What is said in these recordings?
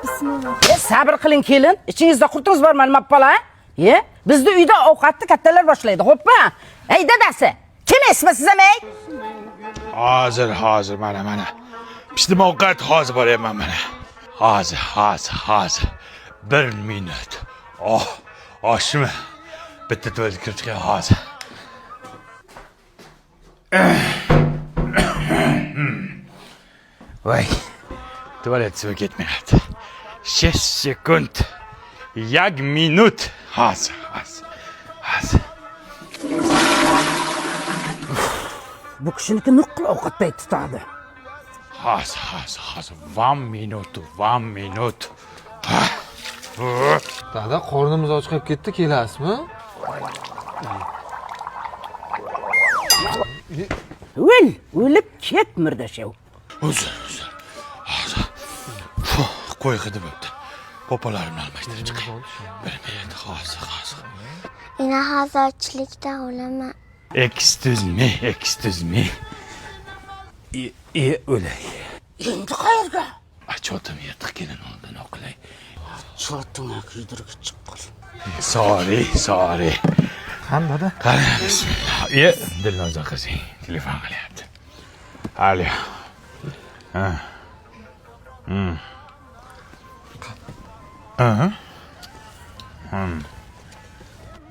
Bismillah. Sabr qiling kelin. Ichingizda qurtingiz bormi nima bola? Ye, bizni uyda ovqatni kattalar boshlaydi, xo'pmi? Ey dadasi, kelmaysizmi siz ham ey? Hozir, hozir, mana, mana. Pishdim ovqat, hozir boryapman mana. Hozir, hozir, hozir. Bir minut. Oh, oshmi? Bitta tuvaletga kirib chiqay hozir. Voy. Tualet suvi ketmayapti. 6 sekund. 1 minut. Hozir, hozir. Hozir. Bu kishiniki nuqqul ovqat payt tutadi. Hozir, hozir, hozir. 1 minut, 1 minut. Dada, qornimiz och qolib ketdi, kelasizmi? O'l, o'lib ket murdashev. Uzr, uzr. Hozir. Qo'y hidi bo'pti. Popalarimni almashtirib chiqay. Bir minut, hozir, hozir. Ina hozir ochlikdan o'laman. Excuse me, excuse me. E, o'lay. Endi qayerga? Achotim yirtiq kelin oldin oqlay. Chotingga kuydirib chiqqur. Sorry, sorry. Qani dada? Qani, bismillah. E, Dilnoza qizing telefon qilyapti. Alo. Ha. Hmm. Aha. Hmm.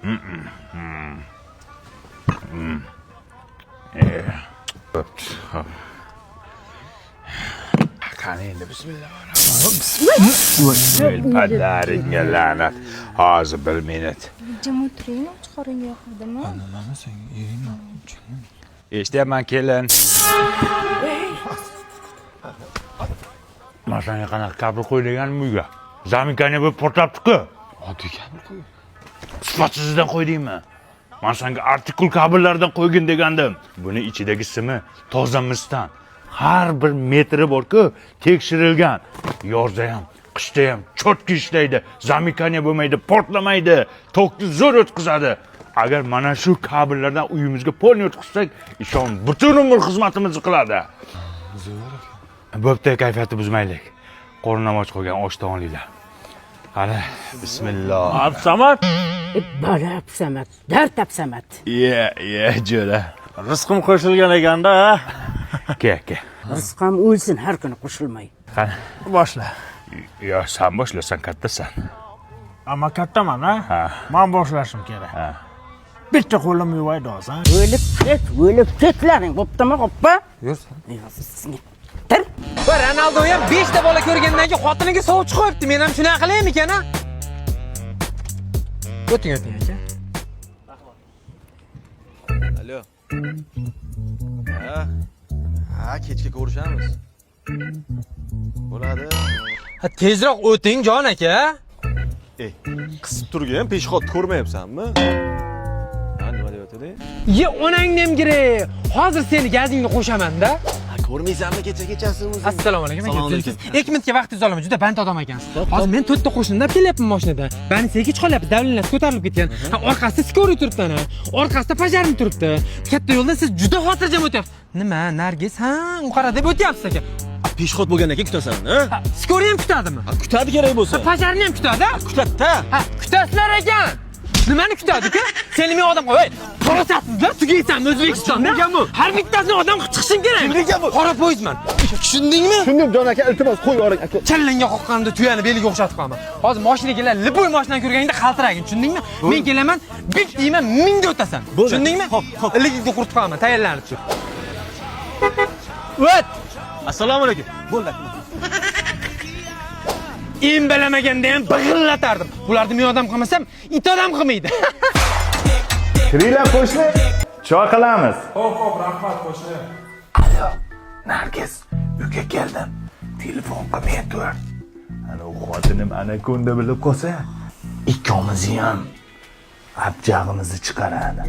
Hmm. Hmm. E. Bo'pti. Hop. Qani endi bismillah. Padaringga la'nat. Hozir bir minut. Jim o'tiring, och qoringa yoqadimi? Nimani sen yeringmi? Eshityapman kelin. Man senga qanaqa kabel qo'y deganim uyga. Zamikani bo'lib portlabdi-ku. Oddiy kabel qo'y. Sifatsizdan qo'ydingmi? Man senga artikul kabellardan qo'ygin degandim. Buni ichidagi simi toza misdan. Har bir metri bor-ku, tekshirilgan. Yozda ham, qishda ham cho'tki ishlaydi. Zamikaniya bo'lmaydi, portlamaydi, tokni zo'r o'tkazadi. Agar mana shu kabellardan uyimizga polni o'tkazsak, ishon butun umr xizmatimizni qiladi. Zo'r ekan. Bo'pti, kayfiyatni buzmaylik. Qornim och qolgan, osh taomliklar. Qani, bismillah. Absamad. Bola Absamad, dard Absamad. Ye, ye, jo'ra. Rizqim qo'shilgan ekanda, ha? Ke, ke. Rizqam o'lsin har kuni qo'shilmay. Qani. Boshla. Yo, sen boshla, sen kattasan. Ammo kattaman, ha? Ha. Man boshlashim kerak. Ha. Bitta qo'lim yuvaydi hozir. O'lib ket, o'lib ketlaring, bo'ptimi, xo'pmi? Yursan. Tir. Va Ronaldo ham 5 ta bola ko'rgandan keyin xotiniga sovchi qo'yibdi. Men ham shunaqa qilaymikan, a? O'ting, o'ting aka. Alo. Ha. Ha, kechga ko'rishamiz. Bo'ladi. Ha, tezroq o'ting, jon aka. Ey, qisib turgan peshxodni ko'rmayapsanmi? Ha, nima deyotding? Ye, onangni ham kerak. Hozir seni gazingni qo'shaman-da. Ha, ko'rmaysanmi kecha kechasi o'zing? Assalomu alaykum aka. Assalomu alaykum. 2 minutga vaqtingizni olaman. Juda band odam ekansiz. Hozir men 4 ta qo'shnimdan kelyapman mashinada. Banisiga kech qolyapti, davlinasi ko'tarilib ketgan. Ha, orqasida skoriy turibdi ana. Orqasida pojarniy turibdi. Katta yo'lda siz juda xotirjam o'tyapsiz. Nima, Nargiz? Ha, u qara deb o'tyapsiz aka. Peshxod bo'lgandan keyin kutasan, ha? Ha, skoriy ham kutadimi? Ha, kutadi kerak bo'lsa. Pojarniy ham kutadi? Kutadi-da. Ha, kutasizlar ekan. Nimani kutadi-ku? Seni men odam qo'y. Fursatsizlar tugaysanmi O'zbekistonda? Har bittasini odam qilib chiqishim kerak. Kimniki bu? Qora poyezdman. Tushundingmi? Tushundim, jon aka, iltimos qo'y yuboring aka. Challangga qoqqanimda tuyani beliga o'xshatib qo'yaman. Hozir mashina keladi, liboy mashinani ko'rganingda qaltiragin, tushundingmi? Men kelaman, bit deyman, mingda o'tasan. Tushundingmi? Xo'p, xo'p. Iligingni quritib qo'yaman, tayyorlanib tur. O't! Assalomu alaykum. Bo'ldi. Embalamaganda ham big'illatardim. Bularni men odam qilmasam, it odam qilmaydi. Kiringlar qo'shni. Choy qilamiz. Nargiz, uyga keldim. Telefon qilmay tur. Ana u xotinim anakonda bilib qolsa, ikkovimizni ham abjag'imizni chiqaradi.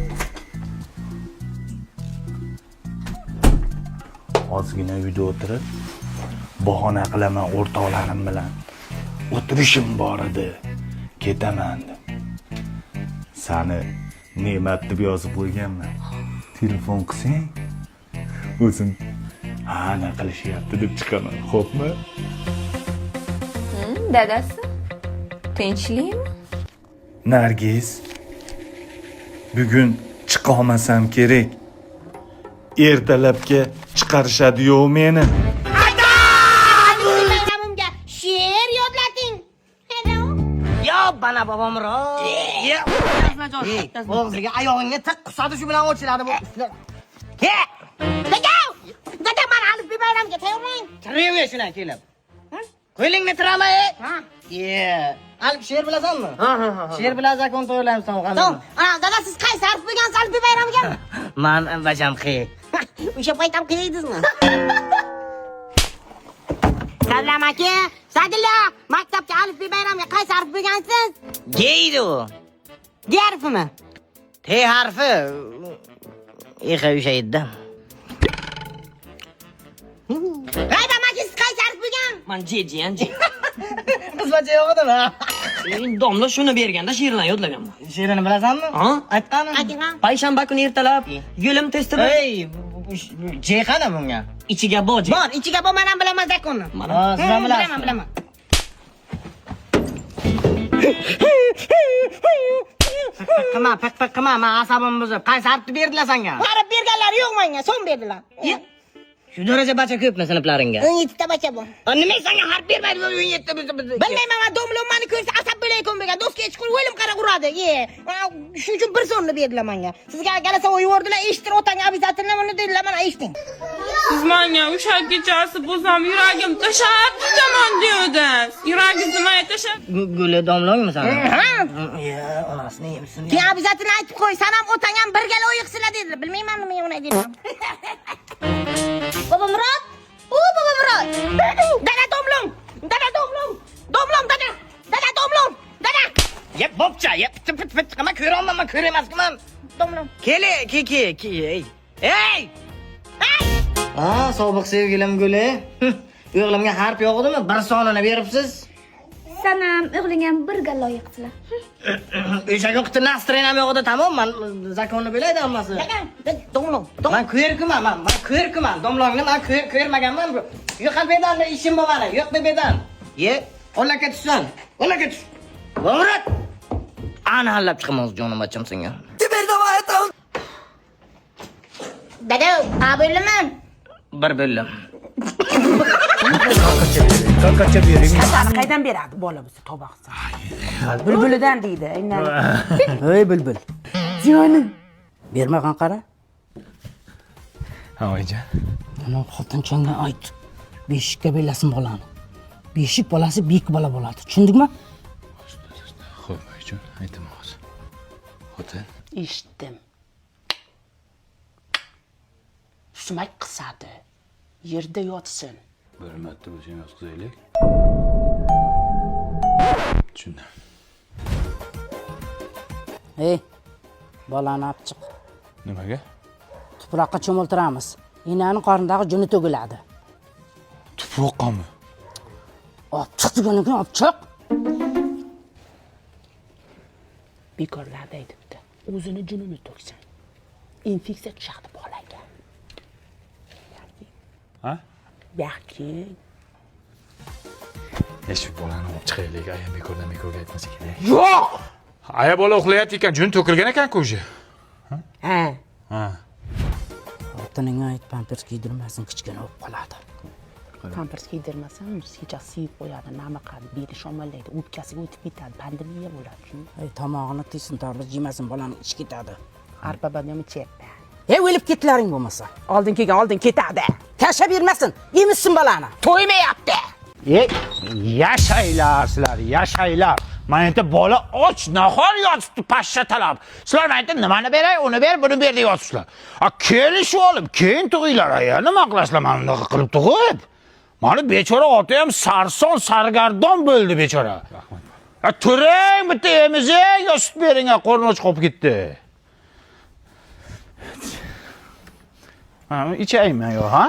Ozgina uyda o'tirib bahona qilaman o'rtoqlarim bilan. O'tirishim bor edi. Ketaman deb. Sani ne'mat deb yozib qo'yganman. Telefon qilsang, o'zim ana qilishyapti deb chiqaman, xo'pmi? Dadasi. Tinchlikmi? Nargiz, bugun chiqolmasam kerak. Ertalabga chiqarishadi-yu meni. Bayramimga she'r yodlating. Hello. Yo, bana bobomro. Og'ziga oyog'ingga tiq qusadi, shu bilan ochiladi bu. Ke! Dada! Dada, mani alifbe bayramga tayyorlang. Tiraver shundan kelib. Qo'lingni tirama, ey. Ye. Alif she'r bilasanmi? Ha. She'r bilan zakon tayyorlaymiz tamom. Tamam. Ana, dada, siz qaysi harf bo'lgansiz alifbe bayramiga? Man bacham qi. O'sha payt ham qiydingizmi? Sallam aka, Sadilla, maktabga alifbe bayramiga qaysi harf bo'lgansiz? Geydi u. G harfimi? T harfi. Eha o'sha edi. G'aybam aka, siz qaysi harf bo'lgan? Man J jiyan J. Qizmacha yo'q edimi? Domla shuni berganda she'rlarni yodlaganman. She'rini bilasanmi? Ha? Aytqani? Ayting. Payshanba kuni ertalab yo'lim testida Ey, J qani bunga? Ichiga bo J. Bor, ichiga bor, men ham bilaman zakonni. Mana. Ha, siz ham bilasiz. Bilaman, bilaman. Piq qilma, piq qilma, men asabimni buzib. Qaysi harfni berdilar senga? Harf berganlari yo'q menga, so'm berdilar. Shu daraja bacha ko'pmi sinflaringga? 17 ta bacha bor. Nima senga harf bermaydi bu 17 ta biz. Bilmayman, man domla meni ko'rsa asab bo'layotgan bo'lgan. Do'stga chiqib o'lim qara uradi. Ye, shuning uchun bir so'mni berdilar menga. Sizga galasa yubordilar, eshittir otang обязательно buni dedilar, mana eshiting. Siz menga o'sha kechasi bo'lsam yuragim tashab ketaman deyodingiz. Yuragingiz nimaga tashab? Guli domlangmi sen? Ha? Ye, onasini yemsin. Keyin обязательно aytib qo'y, san ham otang ham birga loyiqsizlar dedilar. Bilmayman nima unday dedilar. Bobomurod! U Bobomurod! Dada domlom! Dada domlom! Domlom dada! Dada domlom! Dada! Ye, bobcha, ye, pit pit pit qilma, ko'ra olmayman, ko'r emasman. Domlom. Keli, ki ki ki, ey. Ey! Ha, sobiq sevgilim Guli. O'g'limga harf yo'q edimi? Bir sonini beribsiz. San ham o'g'ling ham birga loyiqsizlar. O'sha yo'qdi, nastroyin ham yo'q edi, tamom, man zakonni bilaydi hammasi. Domlom. Man ko'rkuman, man ko'rkuman. Domlongni man ko'rmaganman. Yo'qol bedan ishim bor mani, yo'q bedan. Ye, qo'laka tushsan, qo'laka tush. Bobomurod! Ana hallab chiqaman o'z jonim bacham senga. Dada, a bo'ldimi? Bir bo'ldim. Kasani qaydan beradi bola bo'lsa tavba qilsa. Bulbulidan deydi. Aynan. Ey bulbul. Jonim. Bermagan qara. Ha, oyijon. Ana xotinchangga ayt. Beshikka belasin bolani. Beshik bolasi bek bola bo'ladi. Tushundingmi? Xo'p, oyijon, aytaman hozir. Xotin. Eshitdim. Sumak qisadi. Yerda yotsin. Bir marta bo'lsa ham yotqizaylik. Tushundim. Ey, bolani olib chiq. Nimaga? Tuproqqa cho'miltiramiz. Enani qornidagi juni to'kiladi. Tuproqqami? Olib chiq degandan keyin olib chiq. Bekorlarda aytibdi. O'zini junini to'ksin. Infeksiya tushadi bolaga. Ha? Yaxki. E shu bolani olib chiqaylik, ayam bekordan bekorga aytmasa kerak. Yo'q! Aya bola uxlayapti ekan, jun to'kilgan ekan-ku уже. Ha. Ha. Xotiningga ayt, pampers kiydirmasin, kichkina bo'lib qoladi. Pampers kiydirmasam, kechasi siyib qo'yadi, namiqadi, beli shamollaydi, o'pkasiga o'tib ketadi, pandemiya bo'ladi. Ey, tomog'ini tiysin, tarvuz yemasin, bolani ichi ketadi. Arpa bodom ichyapti. Ey, o'lib ketlaring bo'lmasa. Oldin kelgan, oldin ketadi. Tashlab bermasin, emizsin bolani. To'ymayapti. E, yashanglar sizlar, yashanglar. Mana yerda bola och, nahor yotibdi pashsha talab. Sizlar mana yerda nimani beray, uni ber, buni ber deyapsizlar. A kelishib olib, keyin tug'inglar aya. Nima qilasizlar mana bunaqa qilib tug'ib? Mana bechora ota ham sarson, sargardon bo'ldi bechora. Rahmat. A turing, bitta emizing, yo sut bering, qorni och qolib ketdi. Ha, ichaymi yo, ha?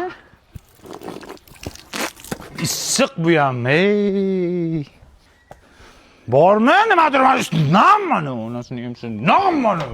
Issiq bu ham, ey. Bormi nimadir mana nam mana, onasini emsin, nam mana.